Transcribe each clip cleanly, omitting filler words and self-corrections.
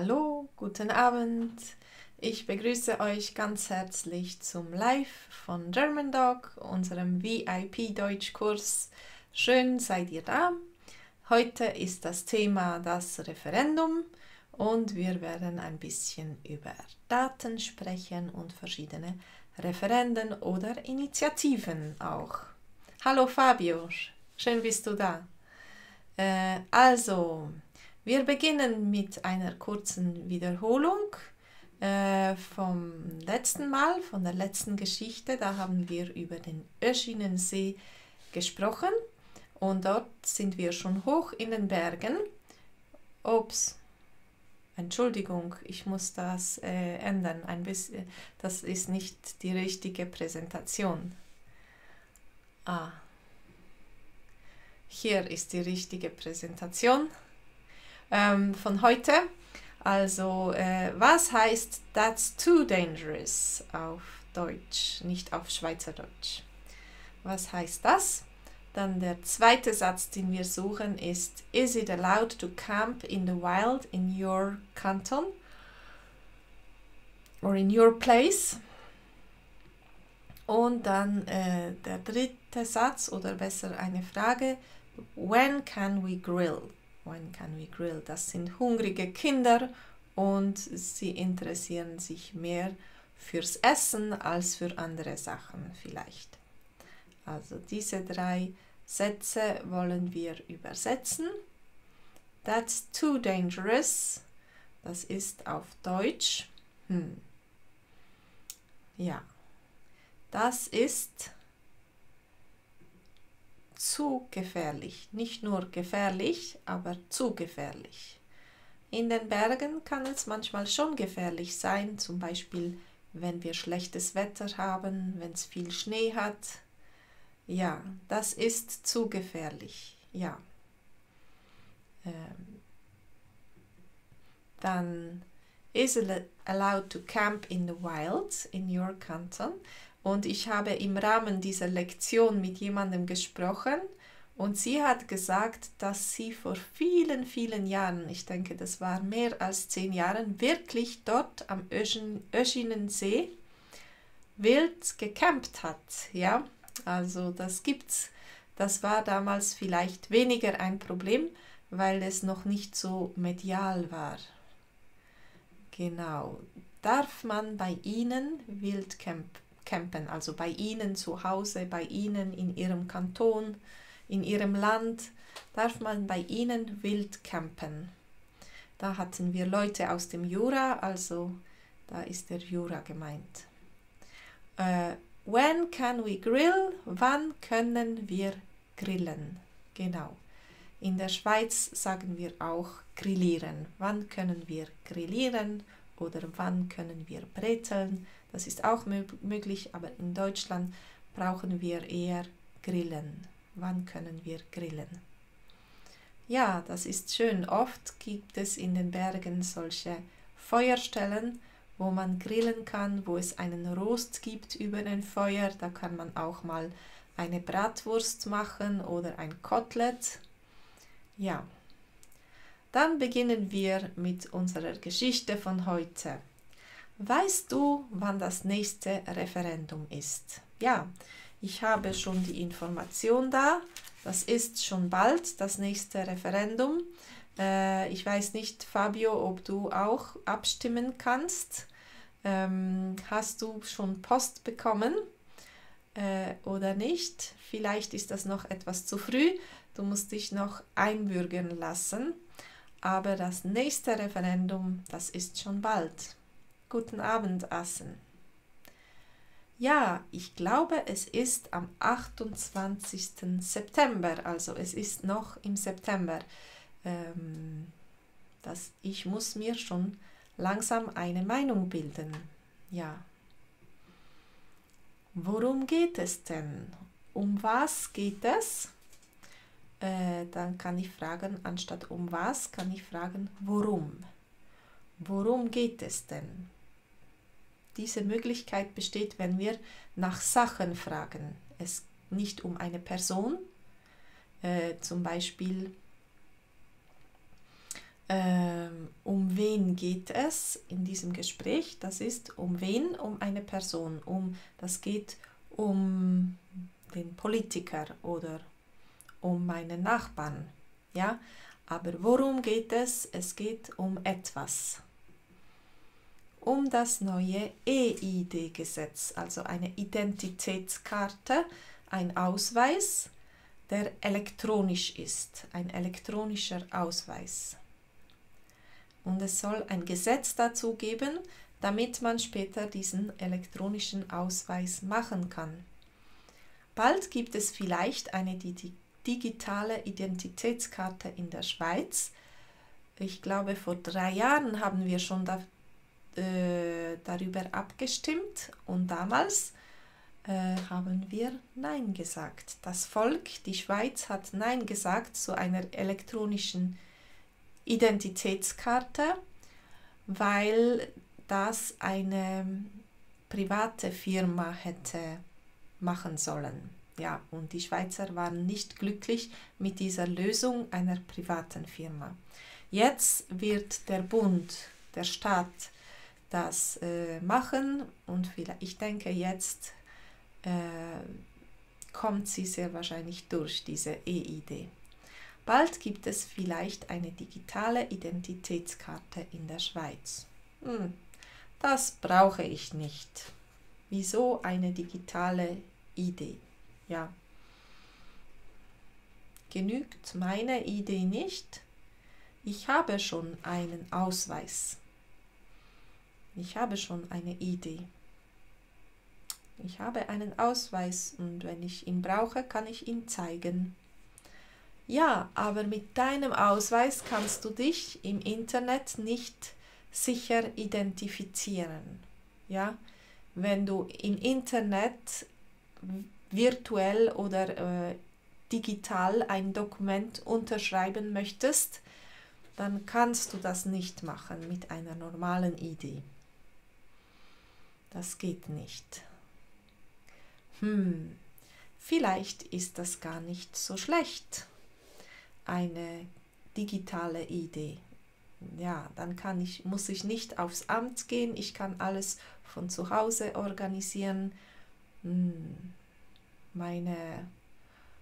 Hallo, guten Abend. Ich begrüße euch ganz herzlich zum Live von German Dog, unserem VIP-Deutschkurs. Schön seid ihr da. Heute ist das Thema das Referendum und wir werden ein bisschen über Daten sprechen und verschiedene Referenden oder Initiativen auch. Hallo Fabio, schön bist du da. Wir beginnen mit einer kurzen Wiederholung vom letzten Mal, von der letzten Geschichte. Da haben wir über den Öschinensee gesprochen und dort sind wir schon hoch in den Bergen. Ups, Entschuldigung, ich muss das ändern ein bisschen. Das ist nicht die richtige Präsentation. Hier ist die richtige Präsentation von heute. Also, was heißt "That's too dangerous" auf Deutsch, nicht auf Schweizerdeutsch? Was heißt das? Dann der zweite Satz, den wir suchen, ist "Is it allowed to camp in the wild in your canton or in your place?" Und dann der dritte Satz oder besser eine Frage: "When can we grill?" When can we grill? Das sind hungrige Kinder und sie interessieren sich mehr fürs Essen als für andere Sachen vielleicht. Also diese drei Sätze wollen wir übersetzen. That's too dangerous. Das ist auf Deutsch. Ja, das ist zu gefährlich. Nicht nur gefährlich, aber zu gefährlich. In den Bergen kann es manchmal schon gefährlich sein, zum Beispiel wenn wir schlechtes Wetter haben, wenn es viel Schnee hat. Ja, das ist zu gefährlich. Ja. Dann is it allowed to camp in the wild in your canton? Und ich habe im Rahmen dieser Lektion mit jemandem gesprochen und sie hat gesagt, dass sie vor vielen, vielen Jahren, ich denke, das war mehr als 10 Jahren, wirklich dort am Öschinensee wild gecampt hat. Ja, also das gibt's. Das war damals vielleicht weniger ein Problem, weil es noch nicht so medial war. Genau. Darf man bei Ihnen wild campen, also bei Ihnen zu Hause, bei Ihnen in Ihrem Kanton, in Ihrem Land, darf man bei Ihnen wild campen? Da hatten wir Leute aus dem Jura, also da ist der Jura gemeint. When can we grill? Wann können wir grillen? Genau. In der Schweiz sagen wir auch grillieren. Wann können wir grillieren oder wann können wir breteln? Das ist auch möglich, aber in Deutschland brauchen wir eher grillen. Wann können wir grillen? Ja, das ist schön. Oft gibt es in den Bergen solche Feuerstellen, wo man grillen kann, wo es einen Rost gibt über ein Feuer. Da kann man auch mal eine Bratwurst machen oder ein Kotelett. Ja, dann beginnen wir mit unserer Geschichte von heute. Weißt du, wann das nächste Referendum ist? Ja, ich habe schon die Information da. Das ist schon bald, das nächste Referendum. Ich weiß nicht, Fabio, ob du auch abstimmen kannst. Hast du schon Post bekommen oder nicht? Vielleicht ist das noch etwas zu früh. Du musst dich noch einbürgern lassen. Aber das nächste Referendum, das ist schon bald. Guten Abend, Assen. Ja, ich glaube, es ist am 28. September, also es ist noch im September. Ich muss mir schon langsam eine Meinung bilden. Ja. Worum geht es denn? Um was geht es? Dann kann ich fragen, anstatt um was, kann ich fragen, worum? Worum geht es denn? Diese Möglichkeit besteht, wenn wir nach Sachen fragen. Es nicht um eine Person, zum Beispiel Um wen geht es in diesem Gespräch? Das ist um wen? Um eine Person. Das geht um den Politiker oder um meinen Nachbarn. Ja? Aber worum geht es? Es geht um etwas. Um das neue EID-Gesetz, also eine Identitätskarte, ein Ausweis, der elektronisch ist, ein elektronischer Ausweis. Und es soll ein Gesetz dazu geben, damit man später diesen elektronischen Ausweis machen kann. Bald gibt es vielleicht eine digitale Identitätskarte in der Schweiz. Ich glaube, vor 3 Jahren haben wir schon darüber abgestimmt und damals haben wir Nein gesagt. Das Volk, die Schweiz, hat Nein gesagt zu einer elektronischen Identitätskarte, weil das eine private Firma hätte machen sollen. Ja, und die Schweizer waren nicht glücklich mit dieser Lösung einer privaten Firma. Jetzt wird der Bund, der Staat, das machen und ich denke, jetzt kommt sie sehr wahrscheinlich durch, diese EID. Bald gibt es vielleicht eine digitale Identitätskarte in der Schweiz. Das brauche ich nicht. Wieso eine digitale ID? Ja. Genügt meine Idee nicht? Ich habe schon einen Ausweis. Ich habe schon eine Idee. Ich habe einen Ausweis und wenn ich ihn brauche, kann ich ihn zeigen. Ja, aber mit deinem Ausweis kannst du dich im Internet nicht sicher identifizieren. Ja, wenn du im Internet virtuell oder digital ein Dokument unterschreiben möchtest, dann kannst du das nicht machen mit einer normalen ID. Das geht nicht. Vielleicht ist das gar nicht so schlecht, eine digitale ID. Ja, dann muss ich nicht aufs Amt gehen, ich kann alles von zu Hause organisieren, meine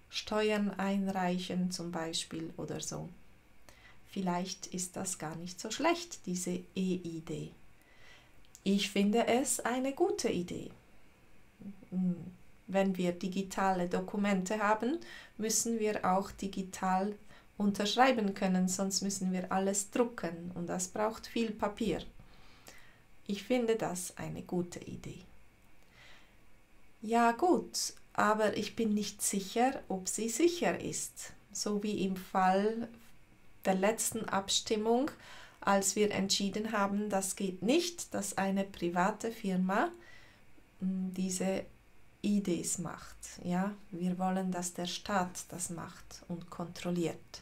Steuern einreichen zum Beispiel oder so. Vielleicht ist das gar nicht so schlecht, diese EID. Ich finde es eine gute Idee. Wenn wir digitale Dokumente haben, müssen wir auch digital unterschreiben können, sonst müssen wir alles drucken und das braucht viel Papier. Ich finde das eine gute Idee. Ja gut, aber ich bin nicht sicher, ob sie sicher ist. So wie im Fall der letzten Abstimmung, als wir entschieden haben, das geht nicht, dass eine private Firma diese IDs macht. Ja, wir wollen, dass der Staat das macht und kontrolliert.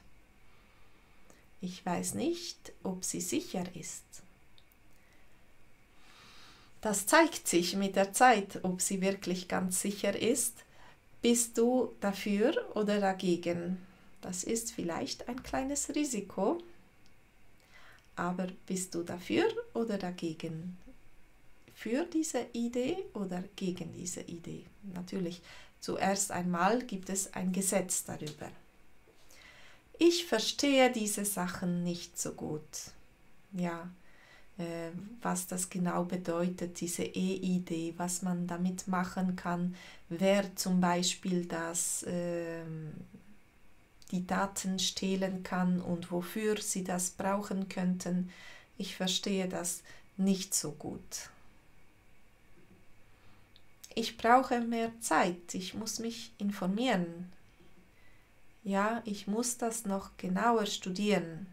Ich weiß nicht, ob sie sicher ist. Das zeigt sich mit der Zeit, ob sie wirklich ganz sicher ist. Bist du dafür oder dagegen? Das ist vielleicht ein kleines Risiko. Aber bist du dafür oder dagegen? Für diese Idee oder gegen diese Idee? Natürlich, zuerst einmal gibt es ein Gesetz darüber. Ich verstehe diese Sachen nicht so gut. Ja, was das genau bedeutet, diese EID, was man damit machen kann, wer zum Beispiel die Daten stehlen kann und wofür sie das brauchen könnten. Ich verstehe das nicht so gut. Ich brauche mehr Zeit, ich muss mich informieren. Ja, ich muss das noch genauer studieren,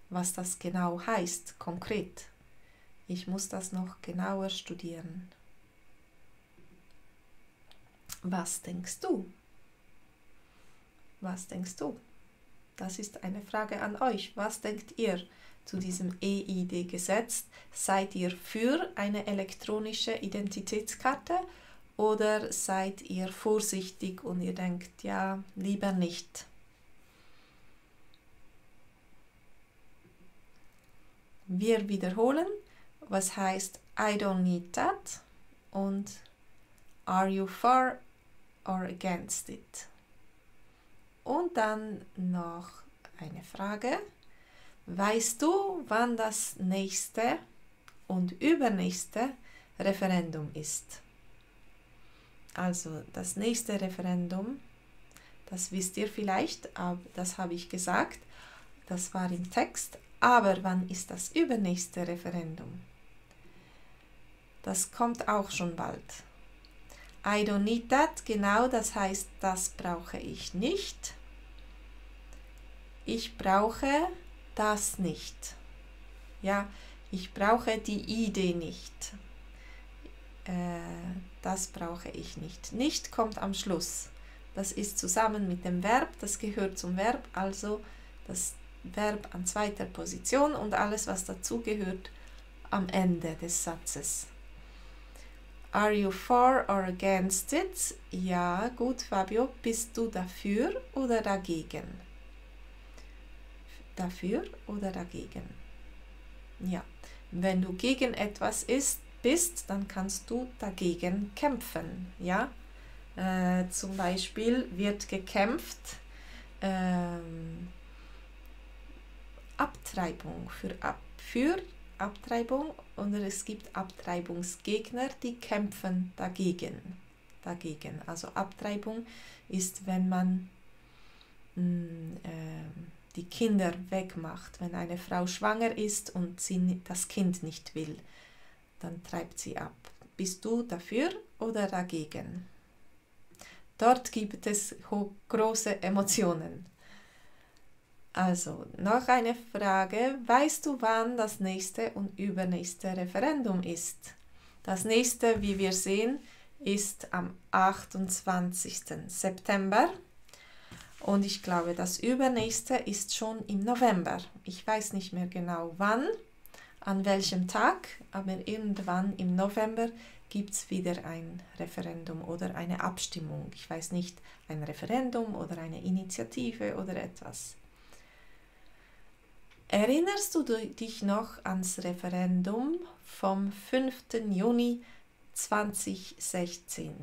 was das genau heißt, konkret. Ich muss das noch genauer studieren. Was denkst du? Was denkst du? Das ist eine Frage an euch. Was denkt ihr zu diesem EID-Gesetz? Seid ihr für eine elektronische Identitätskarte oder seid ihr vorsichtig und ihr denkt, ja, lieber nicht? Wir wiederholen, was heißt I don't need that und are you for or against it? Und dann noch eine Frage. Weißt du, wann das nächste und übernächste Referendum ist? Also das nächste Referendum, das wisst ihr vielleicht, aber das habe ich gesagt, das war im Text. Aber wann ist das übernächste Referendum? Das kommt auch schon bald. I don't need that, genau, das heißt, das brauche ich nicht. Ich brauche das nicht. Ja, ich brauche die Idee nicht. Das brauche ich nicht. Nicht kommt am Schluss. Das ist zusammen mit dem Verb, das gehört zum Verb, also das Verb an zweiter Position und alles, was dazugehört, am Ende des Satzes. Are you for or against it? Ja, gut, Fabio. Bist du dafür oder dagegen? Dafür oder dagegen? Ja, wenn du gegen etwas bist, dann kannst du dagegen kämpfen. Ja, zum Beispiel wird gekämpft Abtreibung für Abtreibung oder es gibt Abtreibungsgegner, die kämpfen dagegen. Also Abtreibung ist, wenn man die Kinder wegmacht. Wenn eine Frau schwanger ist und sie das Kind nicht will, dann treibt sie ab. Bist du dafür oder dagegen? Dort gibt es große Emotionen. Also, noch eine Frage. Weißt du, wann das nächste und übernächste Referendum ist? Das nächste, wie wir sehen, ist am 28. September. Und ich glaube, das übernächste ist schon im November. Ich weiß nicht mehr genau wann, an welchem Tag, aber irgendwann im November gibt es wieder ein Referendum oder eine Abstimmung. Ich weiß nicht, ein Referendum oder eine Initiative oder etwas. Erinnerst du dich noch ans Referendum vom 5. Juni 2016?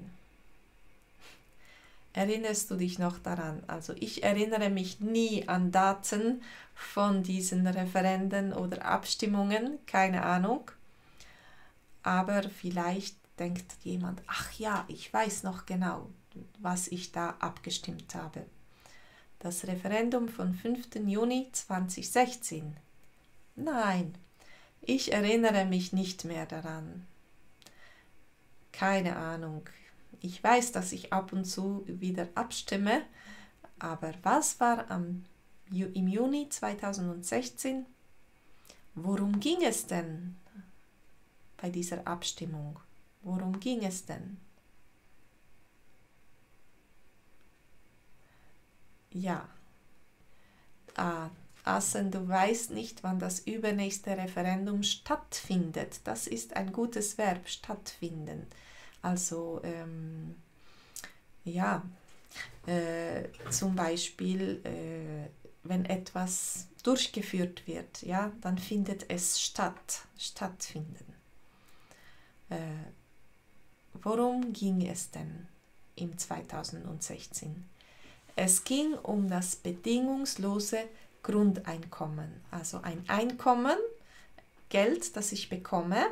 Erinnerst du dich noch daran? Also ich erinnere mich nie an Daten von diesen Referenden oder Abstimmungen, keine Ahnung. Aber vielleicht denkt jemand, ach ja, ich weiß noch genau, was ich da abgestimmt habe. Das Referendum vom 5. Juni 2016. Nein, ich erinnere mich nicht mehr daran. Keine Ahnung. Ich weiß, dass ich ab und zu wieder abstimme, aber was war im Juni 2016? Worum ging es denn bei dieser Abstimmung? Worum ging es denn? Ja, Assen, du weißt nicht, wann das übernächste Referendum stattfindet. Das ist ein gutes Verb, stattfinden. Also, ja, zum Beispiel, wenn etwas durchgeführt wird, ja, dann findet es statt, stattfinden. Worum ging es denn im 2016? Es ging um das bedingungslose Grundeinkommen, also ein Einkommen, Geld, das ich bekomme,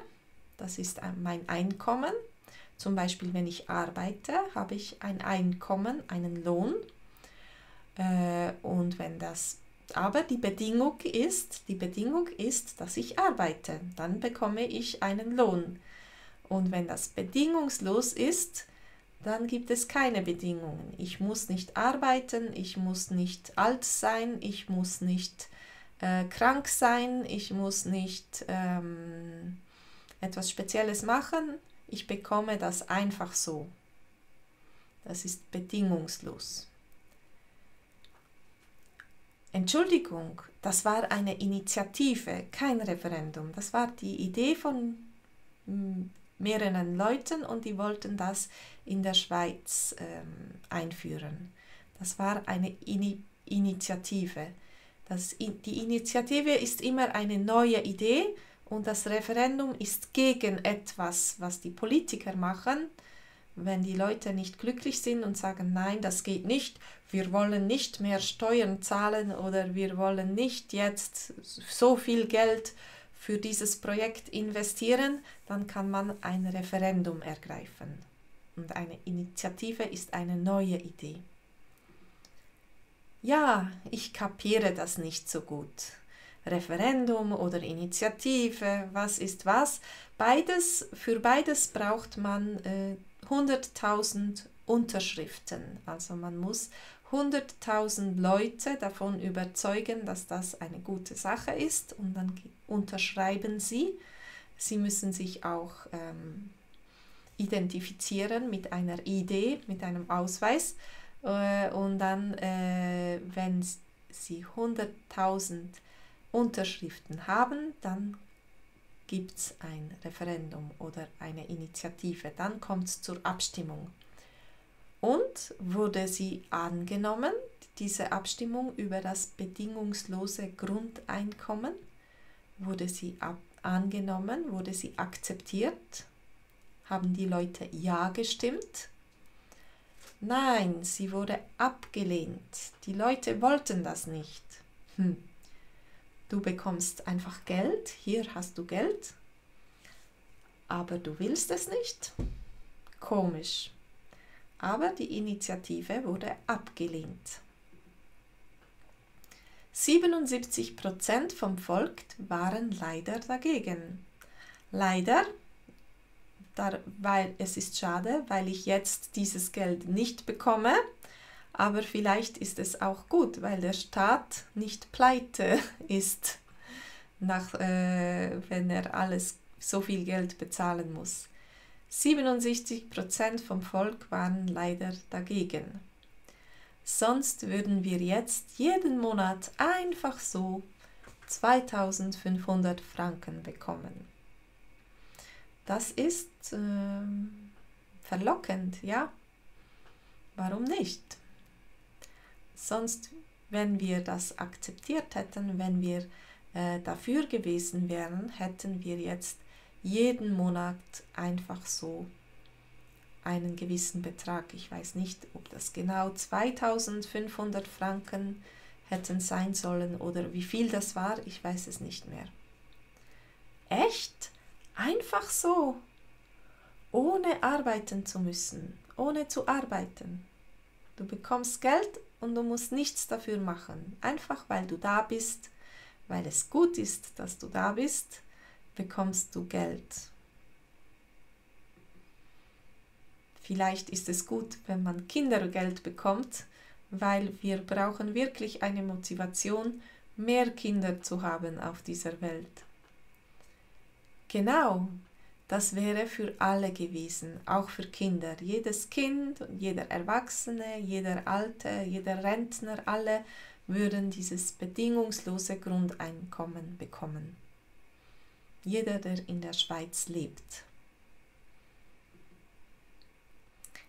das ist mein Einkommen. Zum Beispiel, wenn ich arbeite, habe ich ein Einkommen, einen Lohn. Und wenn das, aber die Bedingung ist, dass ich arbeite, dann bekomme ich einen Lohn. Und wenn das bedingungslos ist, dann gibt es keine Bedingungen. Ich muss nicht arbeiten, ich muss nicht alt sein, ich muss nicht krank sein, ich muss nicht etwas Spezielles machen. Ich bekomme das einfach so. Das ist bedingungslos. Entschuldigung, das war eine Initiative, kein Referendum. Das war die Idee von mehreren Leuten und die wollten das in der Schweiz einführen. Das war eine Initiative. Die Initiative ist immer eine neue Idee und das Referendum ist gegen etwas, was die Politiker machen. Wenn die Leute nicht glücklich sind und sagen, nein, das geht nicht, wir wollen nicht mehr Steuern zahlen oder wir wollen nicht jetzt so viel Geld für dieses Projekt investieren, dann kann man ein Referendum ergreifen. Und eine Initiative ist eine neue Idee. Ja, ich kapiere das nicht so gut. Referendum oder Initiative, was ist was? Für beides braucht man 100.000 Unterschriften. Also man muss 100.000 Leute davon überzeugen, dass das eine gute Sache ist und dann unterschreiben sie. Sie müssen sich auch identifizieren mit einer ID, mit einem Ausweis. Und dann, wenn sie 100.000 Unterschriften haben, dann gibt es ein Referendum oder eine Initiative. Dann kommt es zur Abstimmung. Und wurde sie angenommen, diese Abstimmung über das bedingungslose Grundeinkommen, wurde sie angenommen, wurde sie akzeptiert? Haben die Leute ja gestimmt? Nein, sie wurde abgelehnt. Die Leute wollten das nicht. Du bekommst einfach Geld, hier hast du Geld, aber du willst es nicht? Komisch. Aber die Initiative wurde abgelehnt. 77% vom Volk waren leider dagegen. Leider, weil es ist schade, weil ich jetzt dieses Geld nicht bekomme, aber vielleicht ist es auch gut, weil der Staat nicht pleite ist, wenn er alles so viel Geld bezahlen muss. 67% vom Volk waren leider dagegen. Sonst würden wir jetzt jeden Monat einfach so 2.500 Franken bekommen. Das ist verlockend, ja? Warum nicht? Sonst, wenn wir das akzeptiert hätten, wenn wir dafür gewesen wären, hätten wir jetzt jeden Monat einfach so einen gewissen Betrag. Ich weiß nicht, ob das genau 2.500 Franken hätten sein sollen oder wie viel das war, ich weiß es nicht mehr. Echt? Einfach so, ohne arbeiten zu müssen, ohne zu arbeiten. Du bekommst Geld und du musst nichts dafür machen. Einfach weil du da bist, weil es gut ist, dass du da bist, bekommst du Geld. Vielleicht ist es gut, wenn man Kindergeld bekommt, weil wir brauchen wirklich eine Motivation, mehr Kinder zu haben auf dieser Welt. Genau, das wäre für alle gewesen, auch für Kinder. Jedes Kind, jeder Erwachsene, jeder Alte, jeder Rentner, alle würden dieses bedingungslose Grundeinkommen bekommen. Jeder, der in der Schweiz lebt.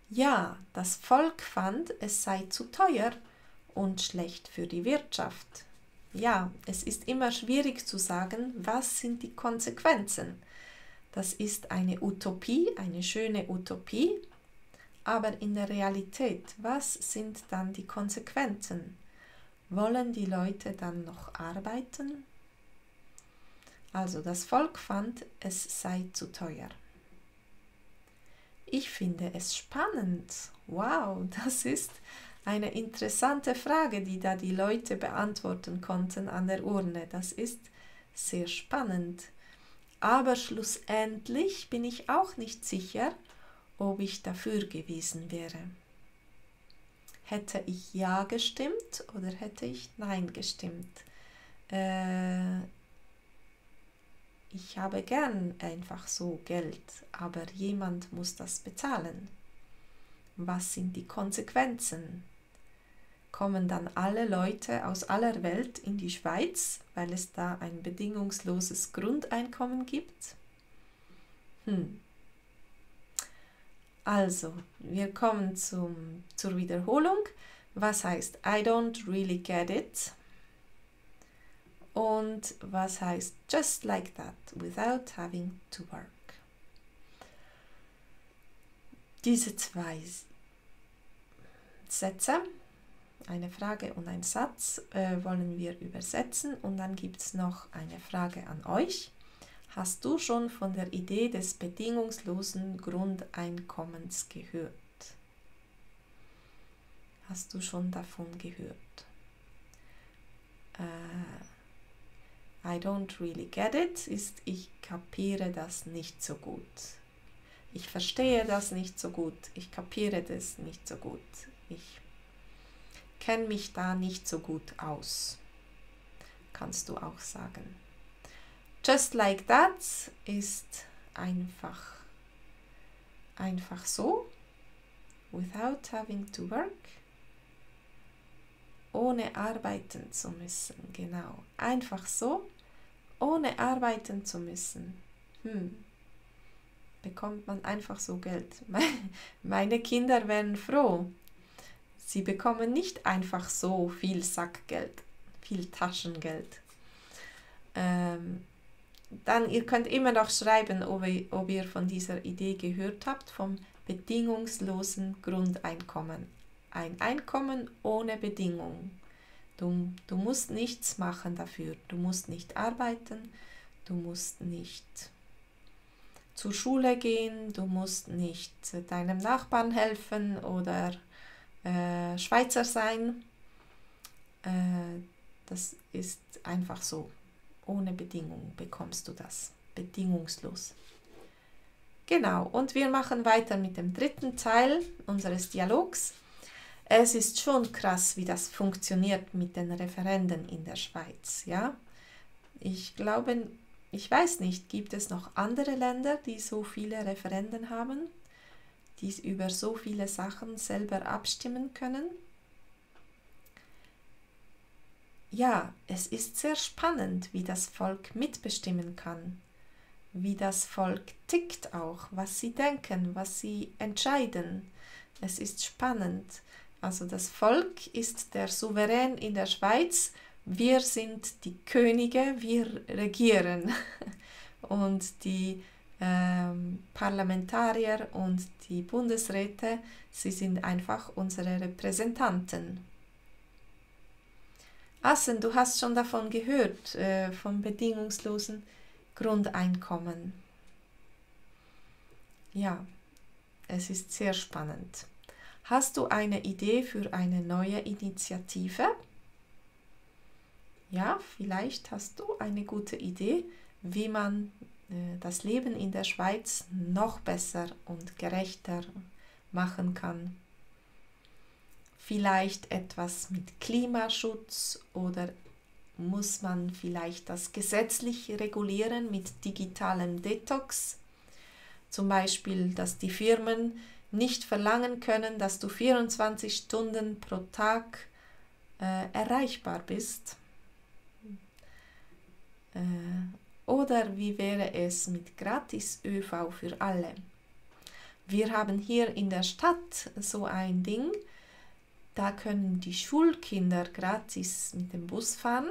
Ja, das Volk fand, es sei zu teuer und schlecht für die Wirtschaft. Ja, es ist immer schwierig zu sagen, was sind die Konsequenzen. Das ist eine Utopie, eine schöne Utopie, aber in der Realität, was sind dann die Konsequenzen? Wollen die Leute dann noch arbeiten? Also das Volk fand, es sei zu teuer. Ich finde es spannend. Wow, das ist eine interessante Frage, die da die Leute beantworten konnten an der Urne. Das ist sehr spannend. Aber schlussendlich bin ich auch nicht sicher, ob ich dafür gewesen wäre. Hätte ich Ja gestimmt oder hätte ich Nein gestimmt? Ich habe gern einfach so Geld, aber jemand muss das bezahlen. Was sind die Konsequenzen? Kommen dann alle Leute aus aller Welt in die Schweiz, weil es da ein bedingungsloses Grundeinkommen gibt? Also, wir kommen zur Wiederholung. Was heißt I don't really get it? und was heißt just like that, without having to work. Diese zwei Sätze, eine Frage und ein Satz, wollen wir übersetzen und dann gibt es noch eine Frage an euch. Hast du schon von der Idee des bedingungslosen Grundeinkommens gehört? Hast du schon davon gehört? I don't really get it ist, ich kapiere das nicht so gut. Ich verstehe das nicht so gut. Ich kapiere das nicht so gut. Ich kenne mich da nicht so gut aus. Kannst du auch sagen. Just like that ist einfach so. Without having to work. Ohne arbeiten zu müssen. Genau. Einfach so. Ohne arbeiten zu müssen. Bekommt man einfach so Geld. Meine Kinder wären froh. Sie bekommen nicht einfach so viel Sackgeld, viel Taschengeld. Dann, ihr könnt immer noch schreiben, ob ihr von dieser Idee gehört habt, vom bedingungslosen Grundeinkommen. Ein Einkommen ohne Bedingung. Du musst nichts machen dafür. Du musst nicht arbeiten, du musst nicht zur Schule gehen, du musst nicht deinem Nachbarn helfen oder Schweizer sein. Das ist einfach so. Ohne Bedingung bekommst du das. Bedingungslos. Genau, und wir machen weiter mit dem dritten Teil unseres Dialogs. Es ist schon krass, wie das funktioniert mit den Referenden in der Schweiz. Ja? Ich glaube, ich weiß nicht, gibt es noch andere Länder, die so viele Referenden haben, die über so viele Sachen selber abstimmen können? Ja, es ist sehr spannend, wie das Volk mitbestimmen kann, wie das Volk tickt auch, was sie denken, was sie entscheiden. Es ist spannend. Also das Volk ist der Souverän in der Schweiz. Wir sind die Könige, wir regieren. Und die Parlamentarier und die Bundesräte, sie sind einfach unsere Repräsentanten. Assen, du hast schon davon gehört, vom bedingungslosen Grundeinkommen. Ja, es ist sehr spannend. Hast du eine Idee für eine neue Initiative? Ja, vielleicht hast du eine gute Idee, wie man das Leben in der Schweiz noch besser und gerechter machen kann. Vielleicht etwas mit Klimaschutz oder muss man vielleicht das gesetzlich regulieren mit digitalem Detox? Zum Beispiel, dass die Firmen nicht verlangen können, dass du 24 Stunden pro Tag erreichbar bist. Oder wie wäre es mit Gratis-ÖV für alle? Wir haben hier in der Stadt so ein Ding, da können die Schulkinder gratis mit dem Bus fahren.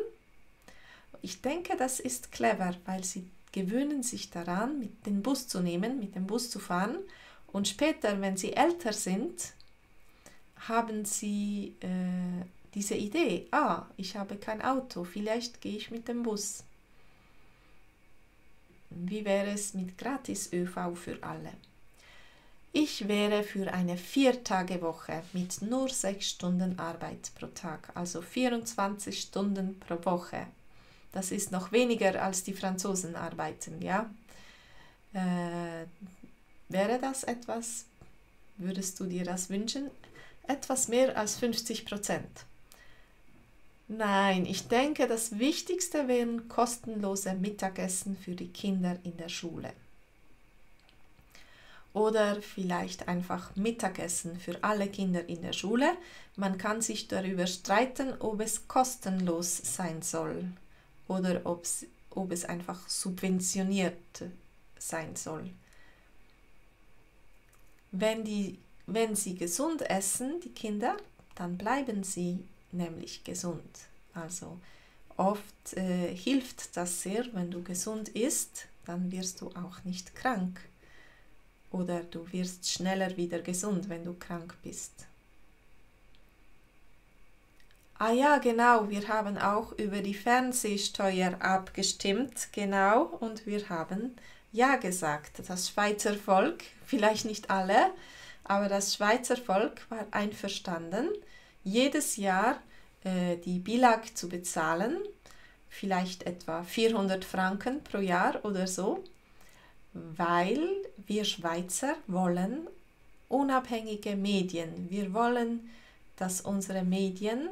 Ich denke, das ist clever, weil sie gewöhnen sich daran, mit dem Bus zu nehmen, mit dem Bus zu fahren. Und später, wenn sie älter sind, haben sie diese Idee, ich habe kein Auto, vielleicht gehe ich mit dem Bus. Wie wäre es mit Gratis-ÖV für alle? Ich wäre für eine 4-Tage-Woche mit nur 6 Stunden Arbeit pro Tag, also 24 Stunden pro Woche. Das ist noch weniger als die Franzosen arbeiten, ja? Wäre das etwas? Würdest du dir das wünschen? Etwas mehr als 50%. Nein, ich denke, das Wichtigste wären kostenlose Mittagessen für die Kinder in der Schule. Oder vielleicht einfach Mittagessen für alle Kinder in der Schule. Man kann sich darüber streiten, ob es kostenlos sein soll oder ob es einfach subventioniert sein soll. Wenn sie gesund essen, die Kinder, dann bleiben sie nämlich gesund. Also oft hilft das sehr, wenn du gesund isst, dann wirst du auch nicht krank. Oder du wirst schneller wieder gesund, wenn du krank bist. Ah ja, genau, wir haben auch über die Fernsehsteuer abgestimmt, genau, und wir haben ja gesagt. Das Schweizer Volk, vielleicht nicht alle, aber das Schweizer Volk war einverstanden, jedes Jahr die BILAG zu bezahlen, vielleicht etwa 400 Franken pro Jahr oder so, weil wir Schweizer wollen unabhängige Medien. Wir wollen, dass unsere Medien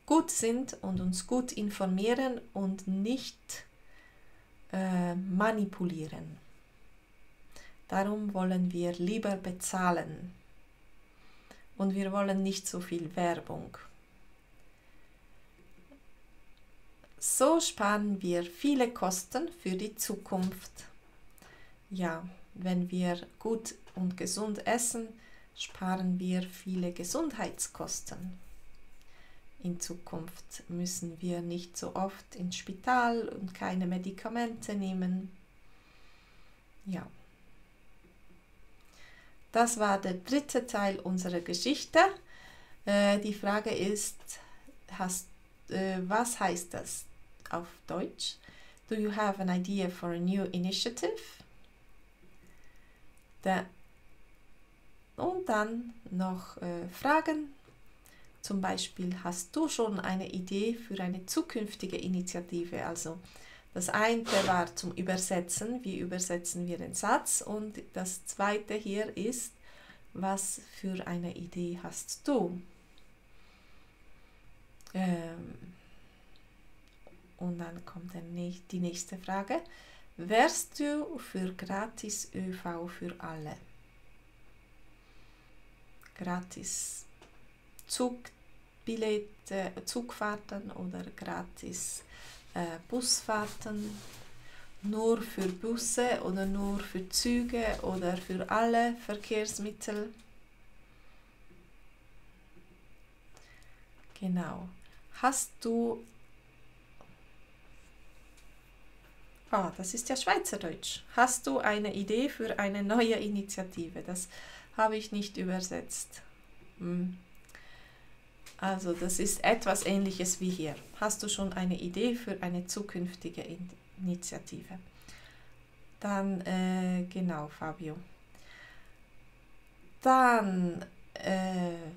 gut sind und uns gut informieren und nicht manipulieren. Darum wollen wir lieber bezahlen und wir wollen nicht so viel Werbung. So sparen wir viele Kosten für die Zukunft. Ja, wenn wir gut und gesund essen, sparen wir viele Gesundheitskosten. In Zukunft müssen wir nicht so oft ins Spital und keine Medikamente nehmen. Ja. Das war der dritte Teil unserer Geschichte. Die Frage ist, was heißt das auf Deutsch? Do you have an idea for a new initiative? Und dann noch Fragen. Zum Beispiel, hast du schon eine Idee für eine zukünftige Initiative? Also das eine war zum Übersetzen, wie übersetzen wir den Satz? Und das zweite hier ist, was für eine Idee hast du? Und dann kommt die nächste Frage. Wärst du für gratis ÖV für alle? Gratis Zugbillette, Zugfahrten oder gratis Busfahrten, nur für Busse oder nur für Züge oder für alle Verkehrsmittel. Genau. Hast du... das ist ja Schweizerdeutsch. Hast du eine Idee für eine neue Initiative? Das habe ich nicht übersetzt. Also das ist etwas Ähnliches wie hier. Hast du schon eine Idee für eine zukünftige Initiative? Dann, genau, Fabio. Dann,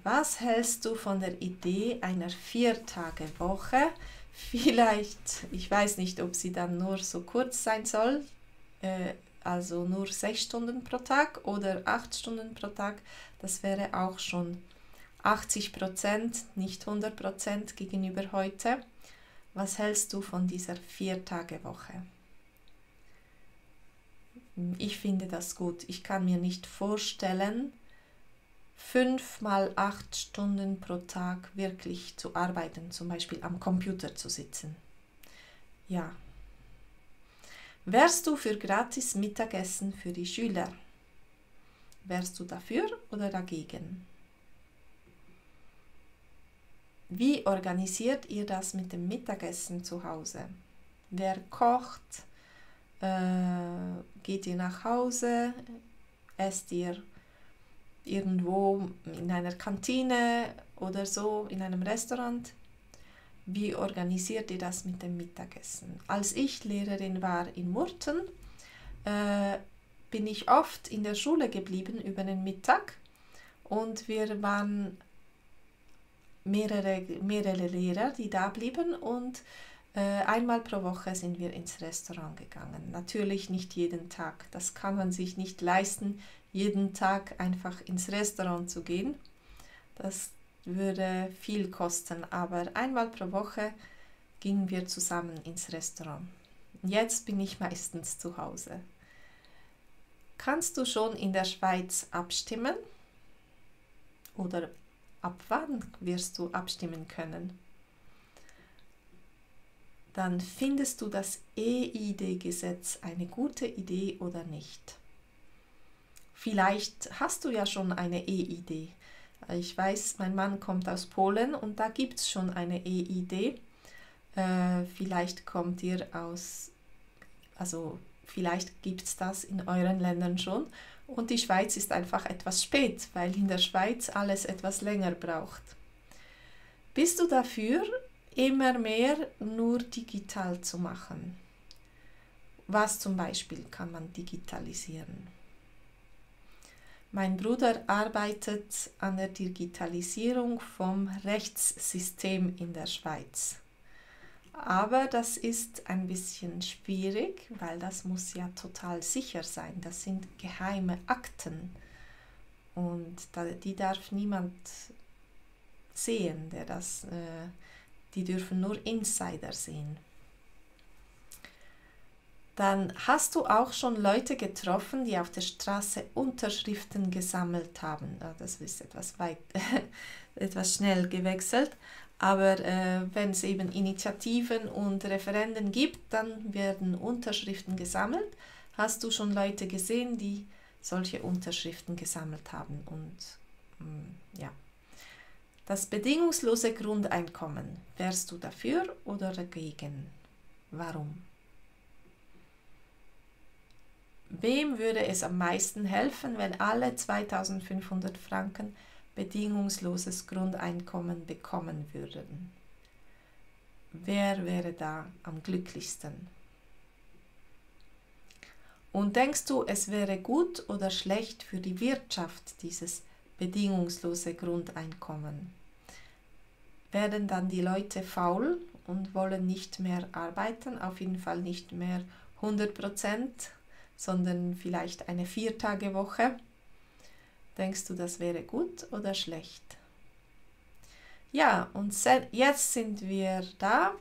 was hältst du von der Idee einer 4-Tage-Woche? Vielleicht, ich weiß nicht, ob sie dann nur so kurz sein soll, also nur 6 Stunden pro Tag oder 8 Stunden pro Tag. Das wäre auch schon 80%, nicht 100% gegenüber heute. Was hältst du von dieser 4-Tage-Woche? Ich finde das gut. Ich kann mir nicht vorstellen, 5 mal 8 Stunden pro Tag wirklich zu arbeiten, zum Beispiel am Computer zu sitzen. Ja. Wärst du für gratis Mittagessen für die Schüler? Wärst du dafür oder dagegen? Wie organisiert ihr das mit dem Mittagessen zu Hause? Wer kocht? Geht ihr nach Hause? Esst ihr irgendwo in einer Kantine oder so, in einem Restaurant? Wie organisiert ihr das mit dem Mittagessen? Als ich Lehrerin war in Murten, bin ich oft in der Schule geblieben über den Mittag und wir waren mehrere Lehrer, die da blieben und einmal pro Woche sind wir ins Restaurant gegangen. Natürlich nicht jeden Tag, das kann man sich nicht leisten, jeden Tag einfach ins Restaurant zu gehen. Das würde viel kosten, aber einmal pro Woche gingen wir zusammen ins Restaurant. Jetzt bin ich meistens zu Hause. Kannst du schon in der Schweiz abstimmen? Oder ab wann wirst du abstimmen können? Dann findest du das EID-Gesetz eine gute Idee oder nicht? Vielleicht hast du ja schon eine EID. Ich weiß, mein Mann kommt aus Polen und da gibt es schon eine EID. Vielleicht kommt ihr vielleicht gibt es das in euren Ländern schon und die Schweiz ist einfach etwas spät, weil in der Schweiz alles etwas länger braucht. Bist du dafür, immer mehr nur digital zu machen? Was zum Beispiel kann man digitalisieren? Mein Bruder arbeitet an der Digitalisierung vom Rechtssystem in der Schweiz. Aber das ist ein bisschen schwierig, weil das muss ja total sicher sein. Das sind geheime Akten und die darf niemand sehen, die dürfen nur Insider sehen. Dann hast du auch schon Leute getroffen, die auf der Straße Unterschriften gesammelt haben. Das ist etwas schnell gewechselt. Aber wenn es eben Initiativen und Referenden gibt, dann werden Unterschriften gesammelt. Hast du schon Leute gesehen, die solche Unterschriften gesammelt haben? Und ja, das bedingungslose Grundeinkommen. Wärst du dafür oder dagegen? Warum? Wem würde es am meisten helfen, wenn alle 2500 Franken bedingungsloses Grundeinkommen bekommen würden? Wer wäre da am glücklichsten? Und denkst du, es wäre gut oder schlecht für die Wirtschaft, dieses bedingungslose Grundeinkommen? Werden dann die Leute faul und wollen nicht mehr arbeiten, auf jeden Fall nicht mehr 100%, sondern vielleicht eine 4-Tage-Woche? Denkst du, das wäre gut oder schlecht? Ja, und jetzt sind wir da.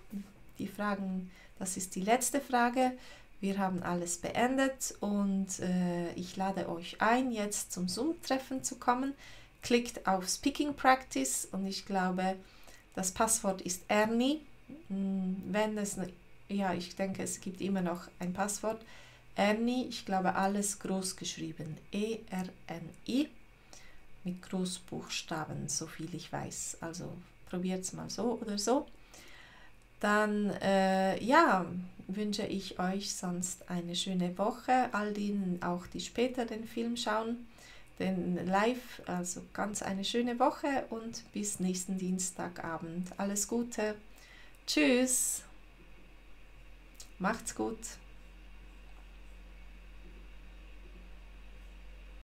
Die Fragen, das ist die letzte Frage. Wir haben alles beendet und ich lade euch ein, jetzt zum Zoom-Treffen zu kommen. Klickt auf Speaking Practice und ich glaube, das Passwort ist Ernie. Ich denke, es gibt immer noch ein Passwort. Ernie, ich glaube, alles groß geschrieben. E-R-N-I mit Großbuchstaben, so viel ich weiß. Also probiert es mal so oder so. Dann wünsche ich euch sonst eine schöne Woche. All denen auch, die später den Film schauen, den Live, also ganz eine schöne Woche und bis nächsten Dienstagabend. Alles Gute. Tschüss. Macht's gut.